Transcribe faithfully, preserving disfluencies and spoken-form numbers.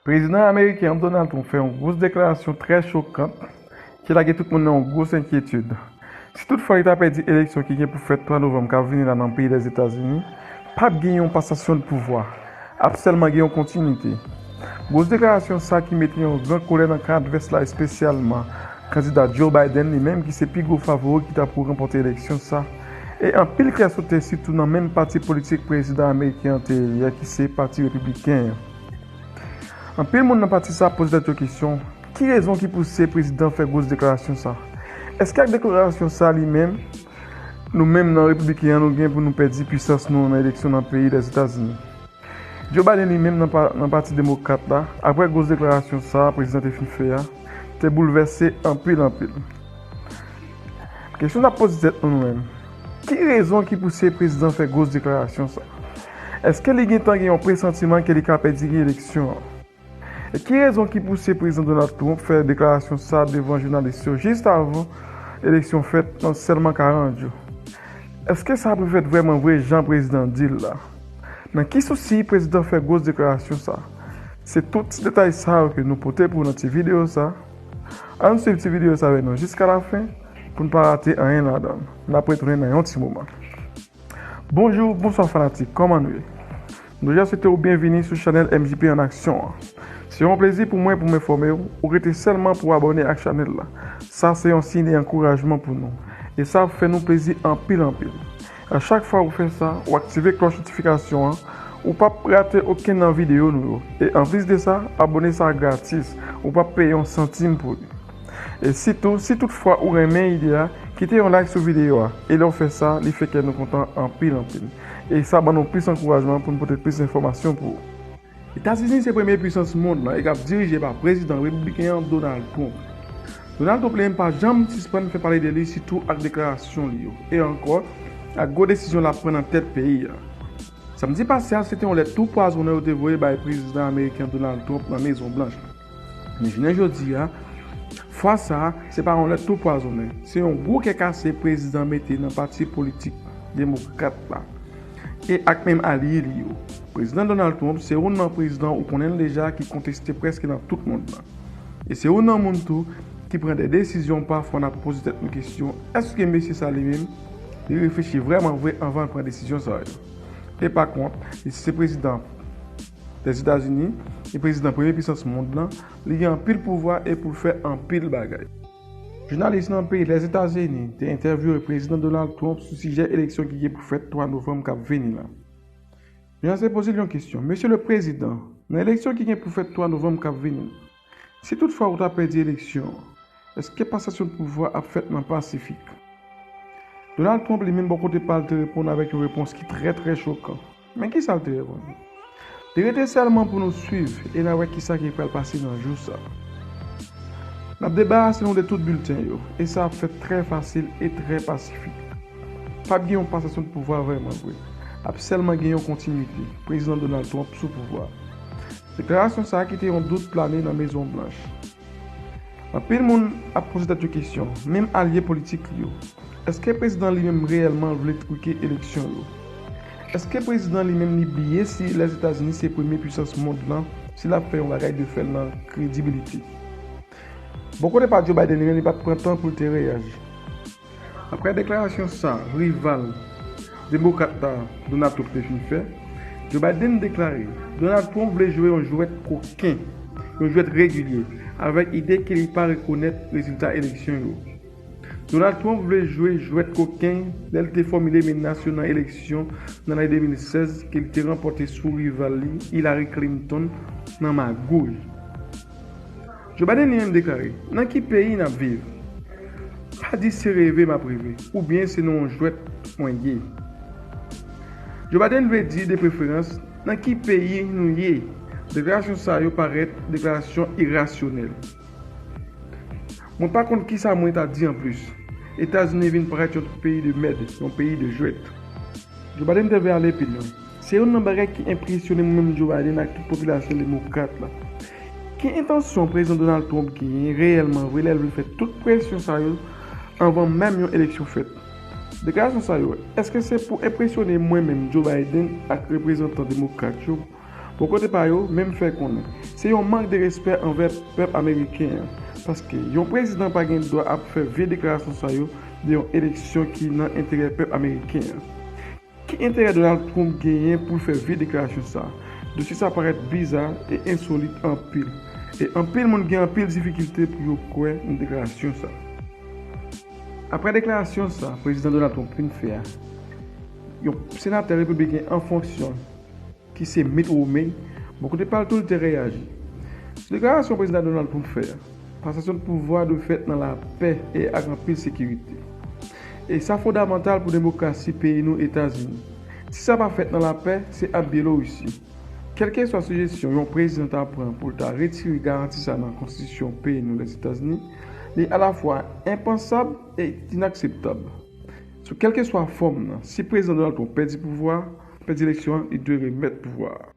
Prezidan ameriken an, Donald Trump, fè yon gwo deklarasyon trè chokan ki lage tout moun nan yon gwo enkyetid. Si toutfwa li ta pèdi eleksyon ki gen pou fèt twa novanm k ap vini la nan peyi Lèzetazini, p ap gen yon pasasyon de pouvwa, ap sèlman gen yon kontinite. Gwo deklarasyon sa ki mete yon gran kolè nan ka advès la, espesyalman kandida Joe Biden li menm, ki se pi gwo favori ki ta pou ranpòte eleksyon sa. E anpil kè sote, sitou nan menm pati politik prezidan ameriken an te ye a, ki se Pati Repibliken an. Anpil moun nan pati sa ap poze tèt yo kesyon, ki rezon ki pouse prezidan fè gwo deklarasyon sa? Èske ak deklarasyon sa li menm, nou menm nan Repibliken an, nou gen pou nou pèdi pwisans nou nan eleksyon nan peyi Lèzetazini? Joe Biden li menm nan pa, nan Pati Demokrat la, apre gwo deklarasyon sa prezidan te fin fè a, te boulvèse anpil, anpil. Kesyon n ap poze tèt nou, nou menm, ki rezon ki pouse prezidan fè gwo deklarasyon sa? Èske li gentan gen yon presantiman ke li ka pèdi eleksyon an? E ki rezon ki pouse prezidan Donald Trump fè deklarasyon sa devan jounalis yo jis avan eleksyon fèt nan sèlman karant jou? Èske sa ap fèt vrèman vre jan prezidan di l la? Nan ki sousi prezidan fè gwo deklarasyon sa? Se tout ti detay sa yo ke nou pote pou w nan ti videyo sa. Ann swiv ti videyo sa avèk nou jiska lafen pou n pa rate anyen ladan l. N ap retounen nan yon ti moman. Bonjou, bonswa fanatik, kòman nou ye? Nou ja swete w byenvini sou chanèl M J P an aksyon an. Se yon plezi pou mwen pou m enfòme w, ou rete sèlman pou w abòne ak chanèl la. Sa se yon siy de ankourajman pou nou. E sa ap fè nou plezi anpil, anpil. A chak fwa ou fè sa, ou aktive klòch notifikasyon an, ou p ap rate okenn nan videyo nou yo. E anplis de sa, abòne sa gratis, ou p ap peye yon santim pou li. E sitou, si toutfwa ou renmen ide a, kite yon like sou videyo a. E lè w fè sa, li fè kè nou kontan anpil, anpil. E sa ban nou plis ankourajman pou n pote plis enfòmasyon pou ou. Etazini se premye pwisans mond lan e k ap dirije pa prezidan repibliken an, Donald Trump. Donald Trump li menm pa janm sispann fè pale de li, sitou ak deklarasyon li yo, e ankò ak gwo desizyon l ap pran nan tèt peyi a. Samdi pase a, se te yon lèt tou pwazonnen yo te voye bay prezidan ameriken Donald Trump nan Mezon Blanch la. Men jounen jodi a, fwa sa a, se pa yon lèt tou pwazonnen. Se yon gwo kè kase prezidan mete nan pati politik demokrat la e ak menm alye li yo. Prezidan Donald Trump se youn nan prezidan ou konnen l deja ki konteste prèske nan tout mond lan. E se youn nan moun tou ki pran de desizyon pafwa n ap poze tèt nou kesyon, èske mesye sa li menm, li reflechi vrèman vre anvan l pran desizyon sa yo? E pa kont, li se prezidan Lèzetazini, li prezidan premye pwisans mond lan, li gen anpil pouvwa e pou l fè anpil bagay. Jounalis nan peyi Lèzetazini te entèvyouwe prezidan Donald Trump sou sijè eleksyon ki gen pou fèt twa novanm k ap vini la. Jounalis la poze l yon kesyon, Mesye le Prezidan, nan eleksyon ki gen pou fèt twa novanm k ap vini la, si toutfwa ou ta pèdi eleksyon an, èske pasasyon de pouvwa ap fèt nan pasifik? Donald Trump li menm bò kote pa l te reponn avèk yon repons ki trè, trè chokan. Men kisa l te reponn? Li rete sèlman pou nou swiv e n a wè kisa ki pral pase nan jou sa. N ap debarase nou de tout bilten yo, e sa ap fèt trè fasil e trè pasifik. P ap gen yon pasasyon de pouvwa vrèman vre. Ap sèlman gen yon kontinite, prezidan Donald Trump sou pouvwa. Deklarasyon sa a kite yon dout plane nan Mezon Blanch. Anpil moun ap poze tèt yo kesyon, menm alye politik li yo. Èske prezidan li menm reyèlman vle twike eleksyon yo? Èske prezidan li menm li bliye si Lèzetazini se premye pwisans mond lan, si l ap fè yon bagay de fè l nan kredibilite? Bò kote pa Joe Biden li menm, li pa t pran tan pou l te reyaji. Apre deklarasyon sa rival demokrat la, Donald Trump, te fin fè, Joe Biden deklare Donald Trump vle jwe yon jwèt koken, yon jwèt regilye, avèk ide ke li pa rekonèt rezilta eleksyon yo. Donald Trump vle jwe jwèt koken lè l te fòmile menas yo nan eleksyon nan lane de mil sèz ke li te ranpòte sou rival li, Hillary Clinton, nan magouy. Joe Biden li menm deklare, nan ki peyi n ap viv? Pa di se reve m ap reve, oubyen se nan yon jwèt mwen ye. Joe Biden vle di de preferans, nan ki peyi nou ye? Deklarasyon sa yo parèt deklarasyon irasyonèl. Mwen pa konn kisa mwen ta di anplis. Etazini vin parèt yon peyi de mèd, yon peyi de jwèt. Joe Biden te vle ale pi lwen. Se youn nan bagay ki enpresyone mwen menm Joe Biden ak tout popilasyon demokrat la. Ki entansyon prezidan Donald Trump genyen reyèlman vre lè l vle fè tout presyon sa yo anvan menm yon eleksyon fèt? Deklarasyon sa yo, èske se pou enpresyone mwen menm Joe Biden ak reprezantan demokrat yo Bò kote pa yo, menm fè konnen se yon mank de respè anvè pèp ameriken an, paske yon prezidan pa gen dwa ap fè vye deklarasyon sa yo de yon eleksyon ki nan enterè pèp ameriken an. Ki enterè Donald Trump genyen pou l fè vye deklarasyon sa? Dosye sa parèt biza e ensolit anpil, e anpil moun gen anpil difikilte pou yo kwè nan deklarasyon sa. Apre deklarasyon sa prezidan Donald Trump fin fè a, yon senatè repibliken an fonksyon ki se Mitt Romney, bò kote pa l tou, li te reyaji sou deklarasyon prezidan Donald Trump fè a. Pasasyon de pouvwa dwe fèt nan lapè e ak anpil sekirite. E sa fondamantal pou demokrasi peyi nou Etazini. Si sa pa fèt nan lapè, se ap Byelorisi. Kèlkeswa sijesyon yon prezidan ta pran pou l ta retire garanti sa nan konstitisyon peyi nou Lèzetazini, li alafwa enpansab e inakseptab. Sou kèlkeswa fòm nan, si prezidan Donald Trump pèdi pouvwa, pèdi eleksyon an, li dwe remèt pouvwa a.